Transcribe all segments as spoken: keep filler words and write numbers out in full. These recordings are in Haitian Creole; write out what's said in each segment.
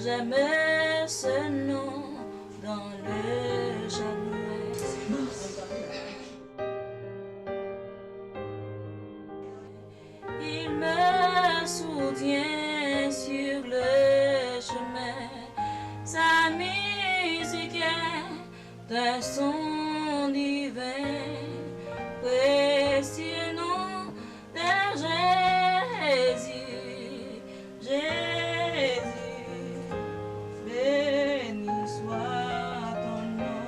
J'aime ce nom dans le jardin. Il me soutient sur le chemin. Sa musique est un son divin, précieux nom de Jésus, Jésus, béni soit ton nom.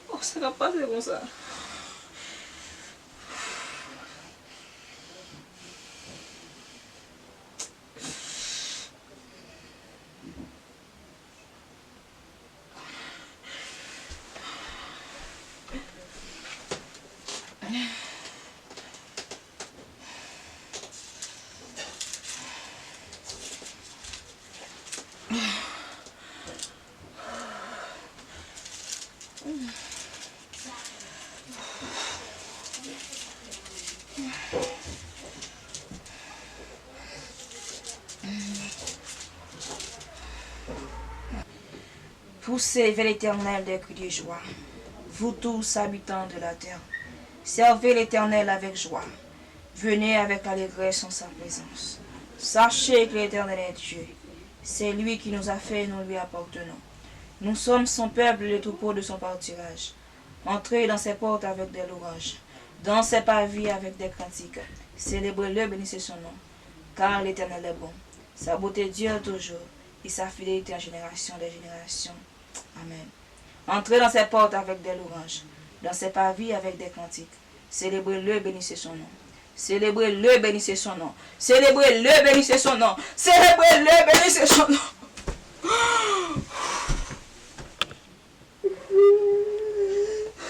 Oh, sa k ap pase konsa? Poussez vers l'Éternel des cris de joie, vous tous habitants de la terre. Servez l'Éternel avec joie. Venez avec allégresse en sa présence. Sachez que l'Éternel est Dieu. C'est lui qui nous a fait, nous lui appartenons. Nous sommes son peuple, le troupeau de son pâturage. Entrez dans ses portes avec des louanges. Dans ses parvis avec des cantiques, célébrez-le, bénissez son nom, car l'Éternel est bon. Sa bonte dure toujours, et sa fidélité en génération des générations. Amen. Entrez dans ses portes avec des louanges, dans ses parvis avec des cantiques. Célébrez-le, bénissez son nom. Célébrez-le, bénissez son nom. Célébrez-le, bénissez son nom. Célébrez-le, bénissez son nom.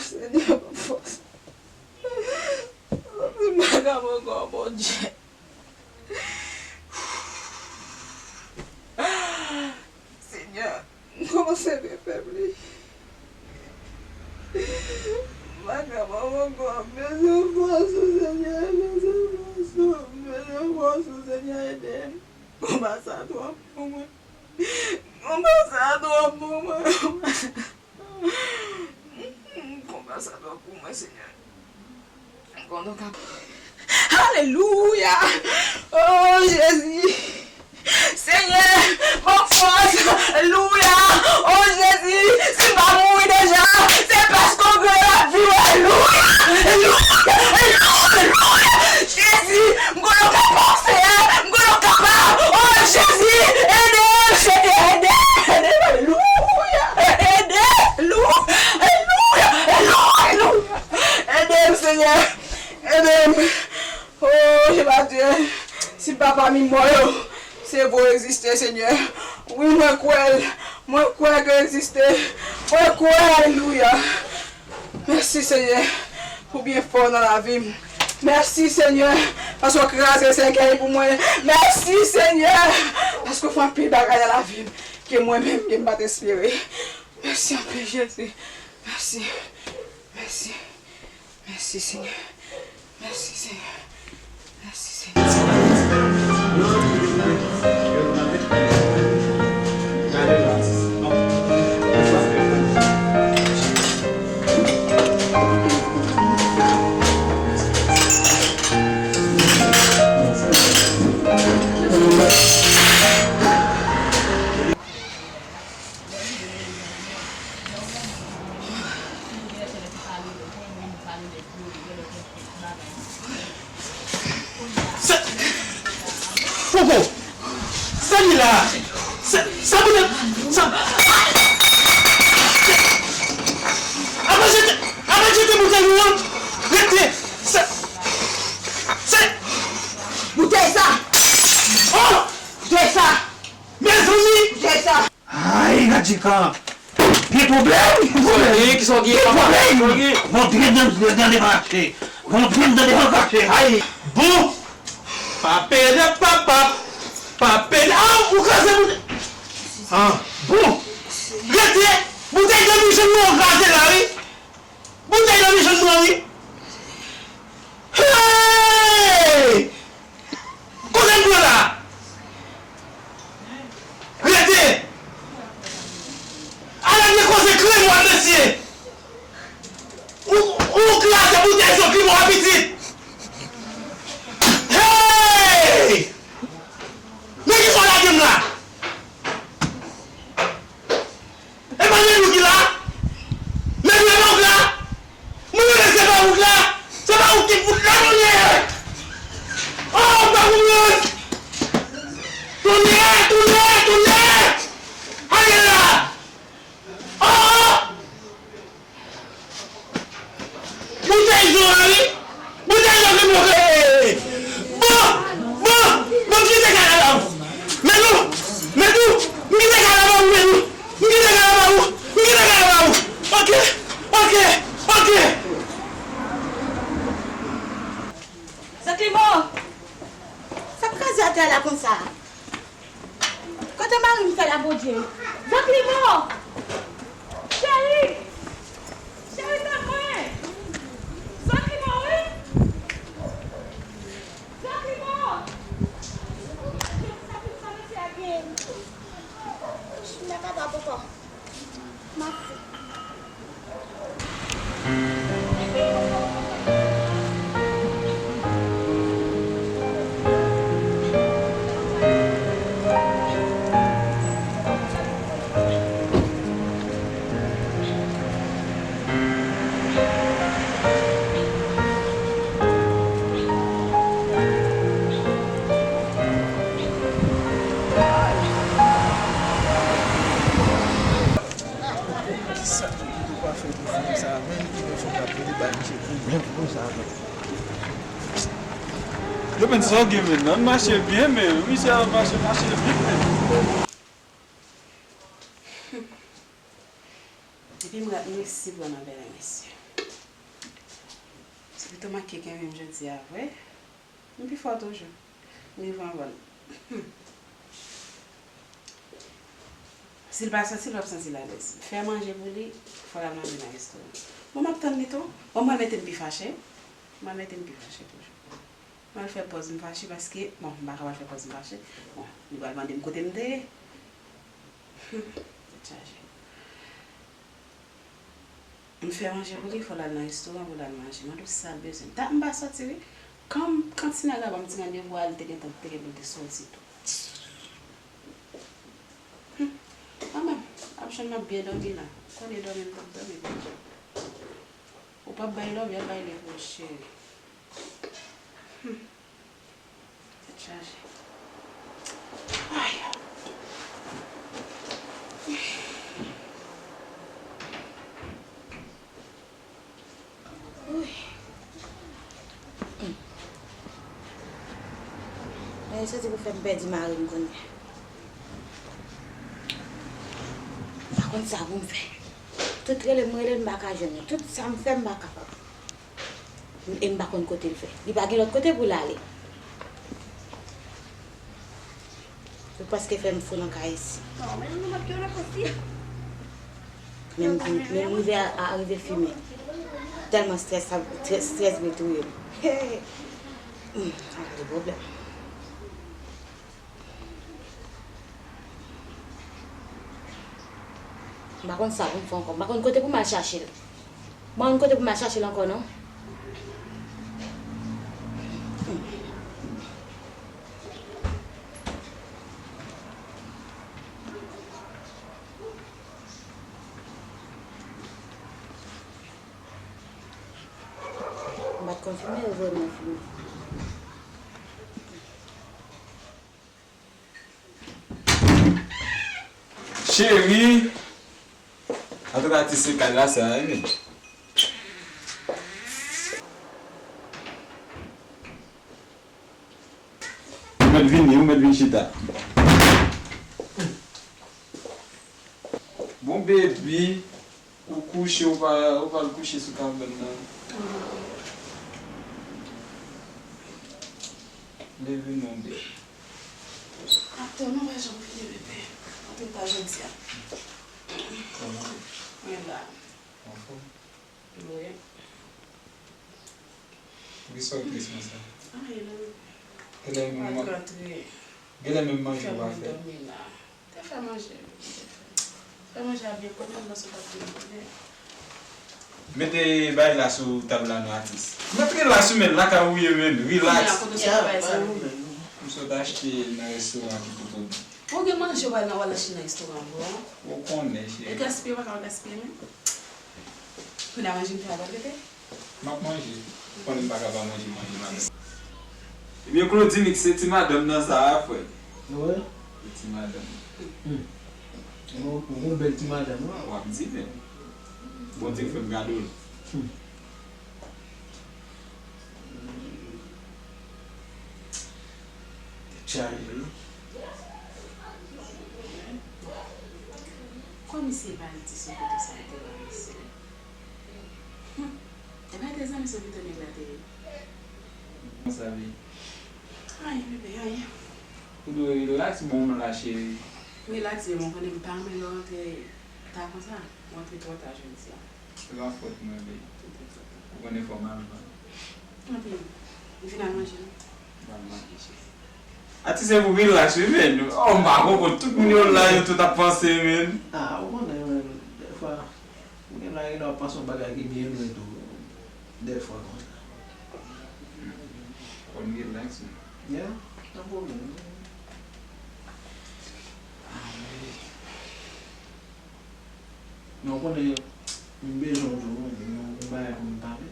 Senyè, ban m fòs. Santi m pa ka ankò, Bondye. Senyè, m kòmanse vin febli. M pa ka ankò, m bezwen fòs ou, Senyè, m bezwen fòs ou, m bezwen fòs ou, Senyè, ede m. Konba sa twòp pou mwen. Konba sa twòp pou mwen. Konba sa twòp pou mwen, Senyè. Konn ou ka. Alelouya! Oh, Jezi! Senyè, ban m fòs! Alelouya! Oh, Jezi! Si m pa mouri deja, se paske w gen lavi w! Alelouya! Alelouya! Alelouya! Jezi! M konnen w kapab, Senyè! M konnen w kapab! Oh, Jezi! Ede m, Senyè! Ede m! Ede m! Alelouya! Ede m! Alou-, alelouya! Alelouya! Ede m, Senyè! Ede m! Oh, Jewova Dye, si pa pami mò yo, se vre w egziste, Senyè. Wi, mwen kwè l. Mwen kwè ke w egziste. Mwen kwè, alelouya. Mèsi, Senyè, pou byenfè w nan lavi m. Mèsi, Senyè, paske w kraze sèkèy pou mwen. Mèsi, Senyè, paske w fè anpil bagay nan lavi m ke mwen menm ke m pa t espere. Mèsi anpil, Jezi. Mèsi. Mèsi. Mèsi, Senyè. Mèsi, Senyè. Mèsi, Senyè. Sa, Koko, sa ki la? Sa, sa pou tèt, sa. Apa jete, apa jete boutèy nou an? Rete. Sa, sa. Boutèy sa. Oh! Boutèy sa. Mezanmi! Boutèy sa. Ay, Radjikan! Gen pwoblèm! Gen pwoblèm! Gen pwoblèm! Mwen byen nan, nan, nan devache! Mwen byen nan devache! Ay! Bon! Papede papap! Papede! Ah, ou kraze moun! Ah, bon! Rete! Boutèy de michon nou an kraze la, wi! Boutèy nan michon mwen, wi. Hey! Kote m pran la? Rete! Ala de koze kremwa, mesye! Ou, ou kraze boutèy zòt li mò a pitit! Hey! Men kisa w lage m la? E pa Mèdouk ki la? Mèdouk e pa wout la? Mwen konnen se pa wout la. Se pa wout ki fout la, konnen. Oh, pa konnen. Tounen, tounen, tounen. Ale la. Oh! Boutèy zò a, wi. Boutèy zò ki bloke. Bon, bon, bon, m kite kay la ba ou. Mèdou, Mèdou, m kite kay la ba ou, Mèdou. M kite kay la ba ou. M kite kay la ba ou. Ok, ok, ok. Zòt li mò. Sa k kraze atè a la konsa? Kote mari m fè la, Bondye? Zòt li mò! Cheri! Cheri, tann mwen! Zòt li mò, wi! Zòt li mò! Sa tout sa mesye a gen. M pa kapab ankò. Bay misye pwoblèm konsa, non. Yo, men, sa w gen, men, nan mache byen, men, misye ap mache, mache vit, men. Depi m rat, m resi pran nan bèl mesye. Se pito manke kenbe m jodi a, vre. M pi fò toujou. M rive anvan l. Si l pa santi l, w ap santi l alèz. Fè manje pou li, fò l al manje nan restoran. Bon, m ap tann li tou. Bon, m pral mete m pi fache. M pral mete m pi fache toujou. M pral fè pòz m fache paske, bon, m pa ka pral fè pòz m fache. Bon, li pral mande m kote m te ye. Tèt chaje. M fè manje pou li, fò l al nan restoran pou l al manje. Mande w sa l bezwen. Ta, m pa soti, wi. Kan, kan Tina Gaba m ti randevou a, li te gentan, te gen pou l te soti tou. Hum. Mwen menm, ap jwenn m ap byen dòmi la. Konnen dòmi m t ap dòmi. Ou p ap bay love, y ap bay li pou ou, cheri. Hum. Tèt chaje. Ay. Wi. Mwen soti pou fè m pèdi mari m kounye a. M pa konn sa pou m fè. Tout rele m rele l, m pa ka jwenn li. Tout sa m fè, m pa kapab. E m pa konn kote l fè. Li pa gen lòt kote pou l ale. Ou prèske fè m fou nan kay isi. Non, men nou mèt yo nan pòs li. Menm, menm rive a, a rive fimen. Tèlman strès, sa, strès, strès vle touye m. Hey! Hmm, sa pa de pwoblèm. M pa konn sa pou m fè ankò. M pa konn kote pou m al chache l. M pa konn kote pou m al chache l ankò, non. M pa t konn fimen, yo voye mwen fimen. Cheri! Antouka, ti se kay la, sa, wi. Ou mèt vini, ou mèt vin chita. Bon, baby, ou kouche, ou pa, ou pa al kouche sou kabann nan. Leve non, baby. Atò, nou pa janm vini, bebe. Antouka, jodi a. Mwen la. Anfòm? Wi. Poukisa w tris konsa? Anyen non, bebe. Genlè menm, genlè menm manje w pa fè. Te fè manje, wi, te fè. Fè manje a byen konnen, m panse w t ap vin konnen. Mete bagay la sou tab la non, atis. Mete la sou men, lakay ou ye, men, relax. Kounye a, kote w sot bay sa, men. M sot achte nan restoran ki pi pwòp. Ou gen manje w al nan, w al achte nan restoran, bro. Ou konnen, cheri. E gaspiye, w pa ka gaspiye, men. Kounye a manje m fè a pa rete. M ap manje. Ou konnen m pa ka pa manje, manje madanm. Ebyen, Claudine, se ti madanm nan sa a, frè. Wi. Se ti madanm. Hmm. Bon, bon, bèl ti madanm, wi. W ap di, men. Bondye fè m gade w. Hmm. Tèt chaje, wi. Kòm si e pa Ayiti se kote sa te ranmase. Hmm. E pa te zanmi se pito nèg la te ye. Kòman sa vle? Anyen, bebe, anyen. Ou dwe relax, bon, m la, cheri. Relax, bebe, m konnen m pa renmen lè w antre ta konsa. Ou antre twò ta jodi a. Se pa fòt mwen, bebe. Ou konnen fò m al vann. Anpi, vin al manje, non? M al manje, cheri. Atis, se pou relax, wi, men. Oh, m pa konprann. Tout moun yo la, yo tout ap panse, men. Ah, ou konnen, men, dèfwa, ou gen la, gen lè w ap panse yon bagay ki byen lwen tou. Dèfwa konsa. Fò n relax, men. Yeah, pa pwoblèm. Ah, wi. Men w konnen, m bezwen w tou, m gen yon bagay pou m pale.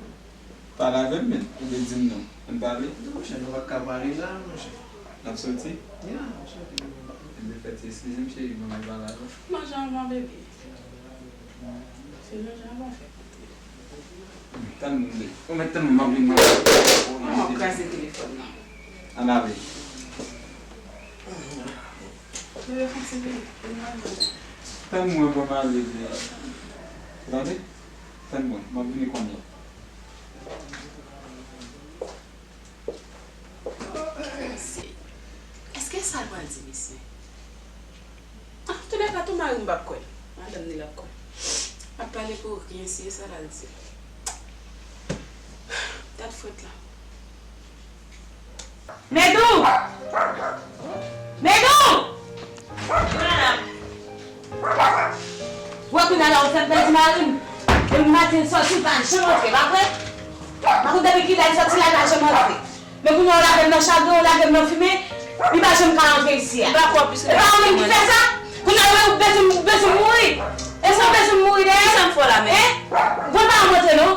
Pale avè m, men. Ou te di m non. Ann pale. Non, monchè, nou pa t ka pale la, monchè. N ap soti? Ya, n ap soti. Ebyen, fè ti eskize m, cheri, ban m pale avè w. Manje anvan, bebe. Se manje anvan, fè kote. Tann mwen, ou mèt tann mwen, m ap vin mwen. Mwen ap kraze telefòn nan. Ann ale. Bebe, fon ti vini. Vin mwen, mwen. Tann mwen, bon, m ale, bebe. Ou tande? Tann mwen, m ap vini kounye a. Èske sa l pral di misye? Antoulèka, tou mari m p ap kwè l. Madanm ni l ap kwè l. M ap pale pou ryen si e sa l al di. Dat frèt la. Medou! Medou! Wi, madanm. Wè kounye a la ou fè m pèdi mari m. Depi maten l sòti, l pa janm antre, pa vre? Pa konn depi kilè l sòti la, l pa janm antre. Men kounye a ou lage m nan chagren, ou lage m nan fimen, li pa janm ka antre isi a. M pa kwè plis. E pa ou menm ki fè sa? Kounye a ou bezwen, ou bezwen mouri. E sa ou bezwen mouri dèyè? Kisa m fè w la menm? Hein? Bon, pa janm antre non.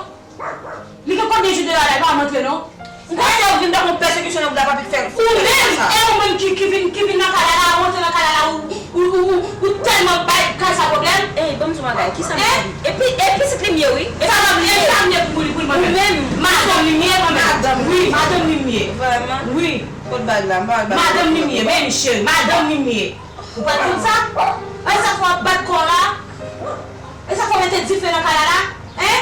Li gen konbyen jou deyò la, li pa janm antre non. M kwè se ou vin tankou pèsekisyon nan bout la, pa vin fè. Ou menm, e ou menm ki, ki vin, ki vin nan kay la, la, ou antre nan kay la, la, ou, ou, ou, ou, ou tèlman bay kay sa pwoblèm. Ey, ban m di w bagay, kisa m fè? Epi, e pitit li m ye, wi. E sa m ye, e sa m ye pou li, pou li mwen menm. Ou menm, madanm li m ye mwen menm. Madanm. Wi, madanm li m ye. Vrèman? Wi. Kot bag la? M pa wè bag la. Madanm li m ye, men cheri, madanm li m ye. Ou pa t konn sa? E sa fè w ap bat kò w la? E sa fè w mete dife nan kay la la? Hein?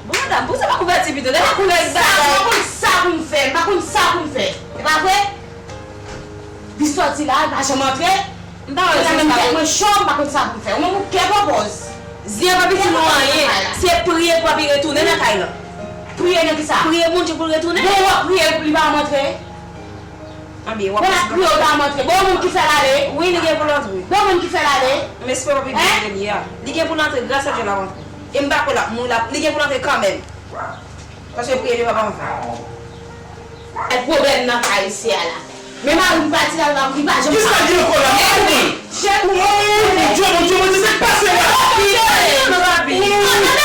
Bon, madanm, pou sa pa kouvèti pito, lè pa kouvèti bagay. M pa konn sa pou m fè, m pa konn sa pou m fè. E pa vre? Li sòti la, li pa janm antre. M pa wè sens la. Kounye a menm tèt mwen cho, m pa konn sa pou m fè. Ou menm ou kè pran pòz. Zye pa piti nou anyen. Se priye pou papi retounen nan kay lan. Priye nan kisa? Priye Bondye pou l retounen. Bon, w ap priye pou li pa janm antre. Anben, w ap... Bon, l ap priye w pa janm antre. Bon, moun ki fè l ale. Wi, li gen pou l antre. Bon, moun ki fè l ale. M espere papi byen rele li a. Li gen pou l antre, gras a Dye l ap antre. E m pa kwè l ap mouri la, li gen pou l antre kanmenm. Paske priye li pa pa anvan. Ay pwoblèm nan kay isi a la. Men mari m pati la, li pa janm... Kisa ki ankò la? Epi, chèf, ou Bondye, Bondye, Bondye, sa k pase la? Epi, tande,